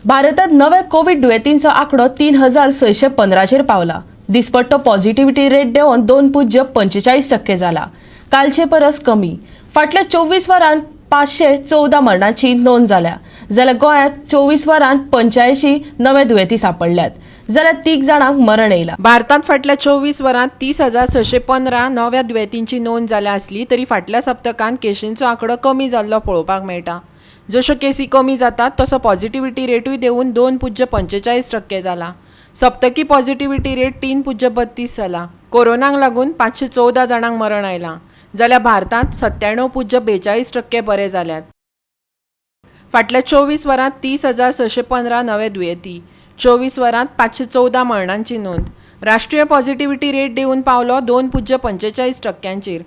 भारतात नवे कोवीड दुयेंतींचो आंकडो 3615चेर पावला. दिसपट्टो पॉझिटिव्हिटी रेट देंवन 2.45% जाला, कालचे परस कमी. फाटल्या 24 वरांत 514 मरणांची नोंद जाल्या, जाल्यार गोंयांत 24 वरांत 85 नवे दुयेंती सांपडल्यात, जाल्यार तीग जाणांक मरण येयलां. भारतांत फाटल्या 24 वरांत 30,615 नव्या दुयेंतींची नोंद जाल्या आसली तरी फाटल्या सप्तकांत केशींचो आंकडो कमी जाल्लो पळोवपाक मेळटा. जश्यो केसी कमी जातात तसो पॉझिटिव्हिटी रेटूय देंवून 2.45% जाला. सप्तकी पॉझिटिव्हिटी रेट 3.32 जाला. कोरोनाक लागून 514 जाणांक मरण आयलां, जाल्यार भारतांत 97.42% बरे जाल्यात. फाटल्या 24 वरांत 30,615 नवे दुयेंती, 24 वरांत 514 मरणांची नोंद. राष्ट्रीय पॉझिटिव्हिटी रेट देंवून पावलो 2.45 टक्क्यांचेर.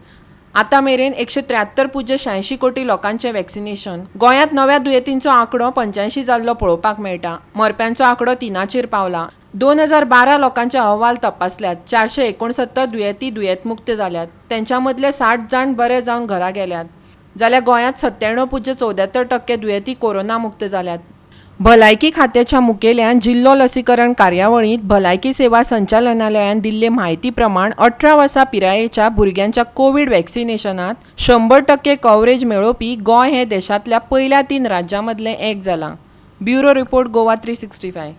आतां मेरेन 173.86 कोटी लोकांचें वॅक्सिनेशन. गोंयांत नव्या दुयेंतींचो आंकडो 85 जाल्लो पळोवपाक मेळटा. मरप्यांचो आंकडो 3चेर पावला. 2012 लोकांचे अहवाल तपासल्यात. 469 दुयेंती दुयेंतमुक्त जाल्यात. तेंच्या मदले 60 जाण बरे जावन घरा गेल्यात, जाल्यार गोंयांत 97.74% दुयेंती कोरोना मुक्त जाल्यात. भलायकी खात्याच्या मुखेल्यान जिल्लो लसीकरण कार्यावळींत भलायकी सेवा संचालनालयान दिल्ले म्हायती प्रमाण 18 वर्सां पिरायेच्या भुरग्यांच्या कोवीड वॅक्सिनेशनात 100% कव्हरेज मेळोवपी गोंय हें देशांतल्या पयल्या तीन राज्यां मदलें एक जालां. Bureau report, Goa 365.